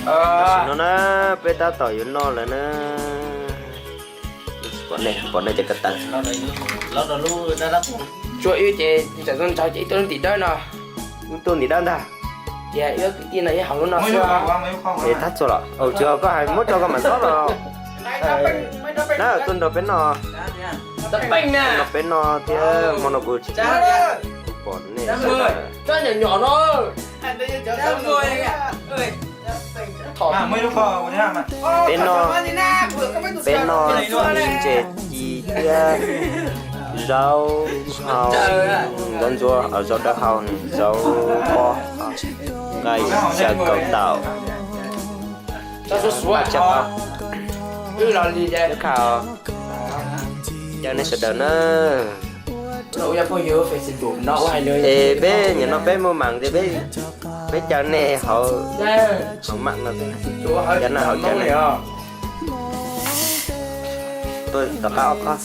Tam sim no na, peb tab tom yuav noj lawm na. Pom nej, pom nej cov ko taw. Tshuav wb ces tsam tuaj ntsawg ces ib tug ntim dawb no. Ib tug ntim dawb ntag. Ces ib kwv tij no ib hauv lub no xwb. Es thab txua los, tsis, koj hais muab rau koj mam xob los. Na, tuaj nrog peb noj. Nrog peb noj thiab, hmo no kuv tsis, kuv pom nej sawv daws. Peb noj, peb noj ntses ci thiab zaub hau, ntxuav ntxuav, zaub dawb hau, zaub pob, nqaij xyaw kaus taum. Cov kha, caw nej sawv daws na. Es peb nim no peb muaj mam ces peb, peb caw nej hauv, hauv mam no, caw nej hauv, caw nej. Tuaj tom qab ob khob.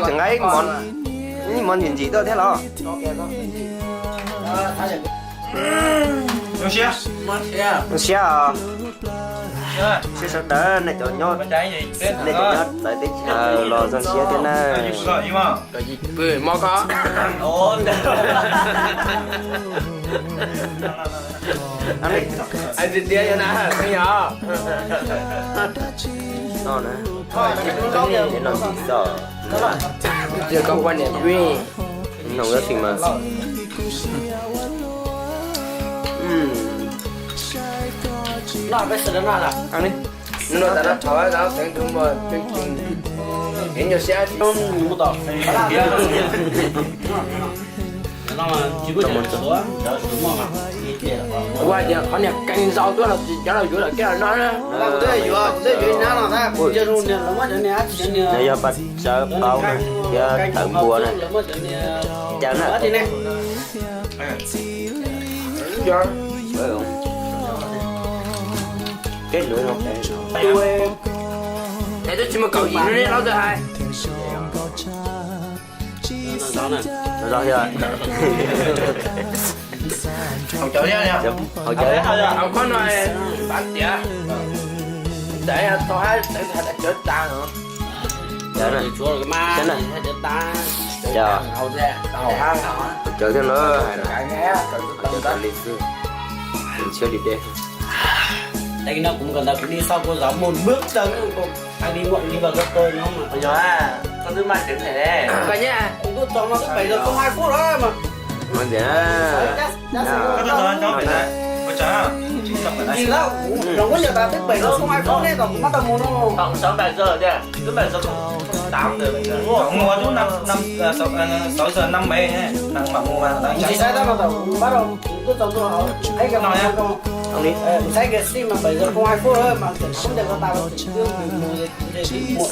Nqa ib mov ntxim ntxim tuaj thiab los. Zoo siab os. Siab sawv daws, nej cov nyob, nej cov nyob txawv teb chaws los zoo siab thiab na. Pw mob ko. Hais tias tias yog na, yog. No na, no ntxim txoj. Yog koj ua niam pib. Noo tab sis mas. No peb sawv daws noj lawm. Noj tas no thov no teev tus muaj tseeb tseeb, es nyuaj siab tsis muaj tom. Ua tias qhov niag keeg ntau tuaj los tsis cov los yuav lawm kiag no na. Kuv twb yuav, kuv twb yuav ib hnab no tab, kuv ntsia zoo niag lawv muab cov niag, yog pas tsawv qaub na, thiab tawv npua na. Caw na. Twb tsis muaj kaum yim hnub ne, lawv twb hais. Hauv cov, hauv cov, hauv khob no, pav tiav, ntawd tau hais cawv tas no. Cawv na, cawv na, cawv thiab na, hais li xwb. Kuv mus kom ntawd kuv li sau kuv zov mus mướp tawg, ai li muam li los koj tau no mas. Yog, koj twb maj ceev them. Koj nyiam, kuv tuaj txog no twb bảy giờ không hai phút rồi mà. Ntxiv, koj tuaj txog no, ntsis lawm, los muab yog tas twb bảy giờ không hai phút ne, kom kuv mam tau mus no. Sáu bảy giờ chứ, twb bảy giờ không tám rồi. Mus tus năm, năm, sáu, sáu giờ năm mấy, năm mà mus mà. Ntsis saib tab no tau, kuv pab rau, kuv tuaj txog tuaj hauv, ib no, kuv saib kiag xij mas bảy giờ không hai phút rồi mà, tseem kub ntawd ko tas,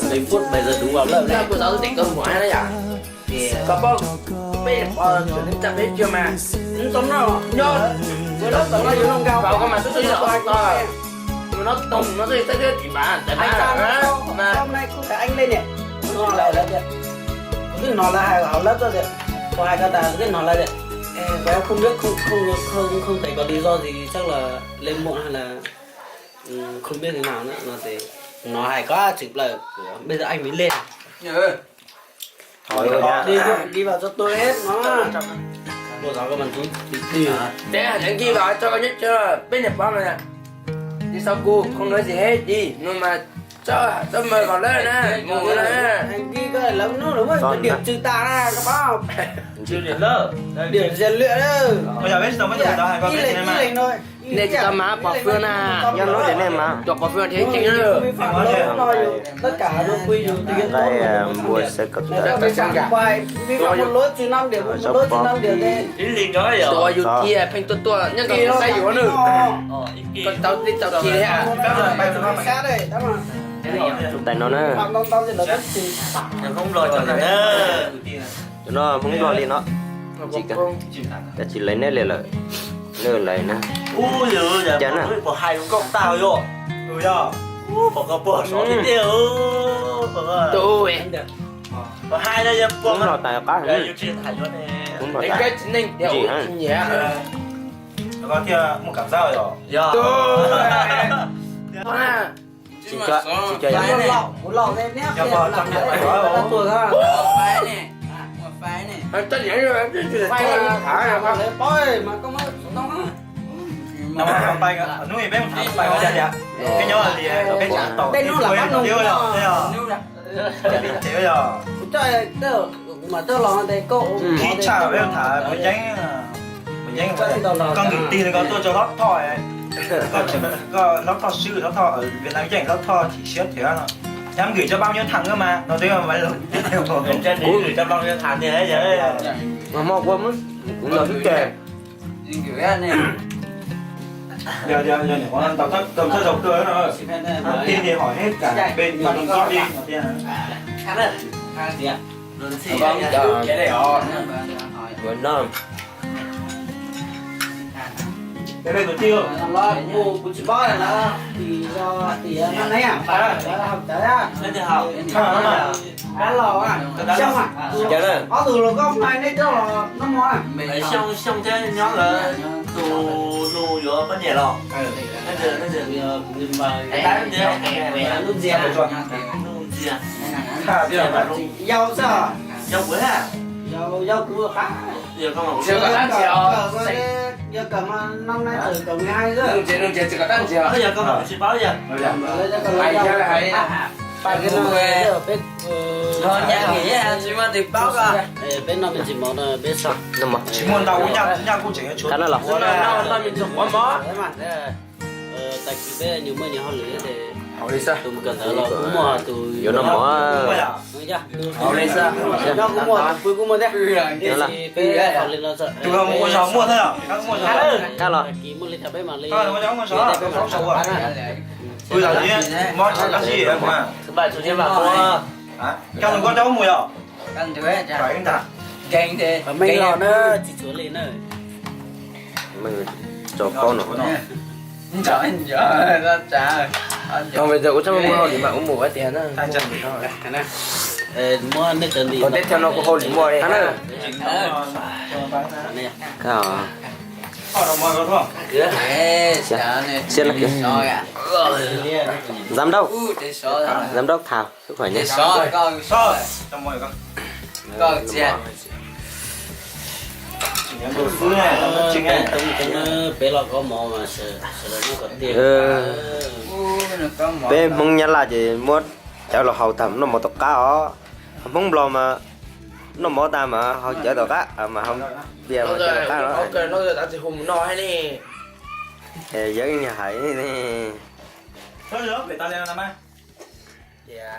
bảy phút, bảy giờ đúng vào lớp này. Kuv xav tias koj mus na yom. Koj paub peb pom tseem neeg tsa peb cia mas, tau no nyob, mus no tau no yuav no nkaus, koj mas xub xub yog tos, mus no toog no xwb, saib twb tim npav tais npav mas. Hôm nay cô Trà Anh lên nhỉ? Nó lại là tiệt. Tôi cứ nói là hài hảo lớp rồi tiệt. Cô hai cô ta cứ nói là tiệt. Ê, bé không biết không, không, không, không thấy có lý do gì, chắc là lên muộn hay là, ừ, không biết thế nào nữa. Nó thì nó hài quá chửi lời. Bây giờ anh mới lên. Đi, đi vào cho tôi hết nó. Cô giáo các bạn chú đi, đi. Thế hả, nhắn ghi vào cho con nhất chưa? Biết nhập khóa mà nè. Đi sau cu, không nói gì hết, đi. Nhưng mà cho, cho mời vào lớp nè. Ngủ nè. Anh ghi cái lớp nó là cái điểm trừ tà nè, các bác. Trừ điểm lớp. Điểm rèn luyện đó. Bây giờ biết sao mới được đó, hai con biết thế mà. Này cho má bỏ phiếu nè. Nyob lub tias nej mas. Cho bỏ phiếu thế chính nữa. Tất cả nó quy dù từ cái Đây, à, mùa sẽ có Các bạn phải sẵn sàng. Vì sao một lối trừ năm điểm, một lối trừ năm điểm thì Tua yus cia pheej tuaj tuaj, nyob ntawm saib yuav nws. Koj tau tib tau cia hia. Sát đây, đó mà. Tais no na. Mặt non tao thì nó rất xì. Hmoob Nplog cov no na. Cov no Hmoob Nplog li no. Tsis, tsis laiv nej li lawm. Nws laiv na. Cas na? Hmoob Nplog tais qab heev. Hmoob Nplog tais qab heev. Kuv nrog tsis neej tias ua tsis nyiam. Koj thiaj muaj kam xab yog. Yog. Tsis cov, tsis cov yog. Yog pog txog tias pais. Toj niam, toj niam, toj niam. Hnub peb mus tham pais ua cas tias peb nyob li peb tsis tau, peb hnub lam pab nug yog. Kuv coj, kuv mam coj los tes koj. Khib tshaj peb tham Muas Yeeb, Muas Yeeb, koj nkws tig li koj tuaj tso hlob thoj, koj hlob thoj swb, hlob thoj Vietnam yeej, hlob thoj chim siab thiab no. Cov nkws cov npab nyob tham mas no twb mas. Kuv nkws cov npab nyob tham tiag. Mas hmo ua muab kuv los xwb ces. Yog, yog, yog niam qhuav tau thawj zaug kawg no, tij li hom hib kam peb npaj zoo txob li no thiab. Peb peb tus tij, kuv tsis paub na, tim tim no ne, lawv haus cawv, dab laug, Xyooj, ob tug los koj hais nej coj los noj mov na. Xyooj, Xyooj thiab nyob lawv tus nus yuav poj niam los. Yau xwb, yau kuv qab. Yog kawm mas no na, kawm mas hais xwb. Tsis paub yog. Peb noj me ntsis mov no peb so. Tsis muaj ntau, nyaj kuj tseem yuav tshuav. Qab no los. Tag kis peb nyias muaj nyias hauj lwm, tus kawm ntawv los kuj muaj, tus yuav noj mov, nyob kuj muaj, tus pw kuj muaj thiab. Tus mus ua zog muaj thiab. Qab los. Tag kis muaj li cas peb mam li, peb mam li. Meej los na, tsis tshuav li na. Tso koj no. Tau, ua tsaug, muaj hauj lwm mas ua mus ua tiag na. Muab nej cov ntim, teb chaws no kuv hauj lwm muaj li na. Giám đốc, giám đốc Thảo, sức khỏe nhé. Peb los kho mov mas sawv daws noj kom tiag. Peb Hmoob Nyab Laj ces muab cawv los haus tag noj mov tom qab os. Hmoob Nplog mas noj mov tag mas haus cawv tom qab, mas haus tias haus cawv tom qab. Yawg hais tias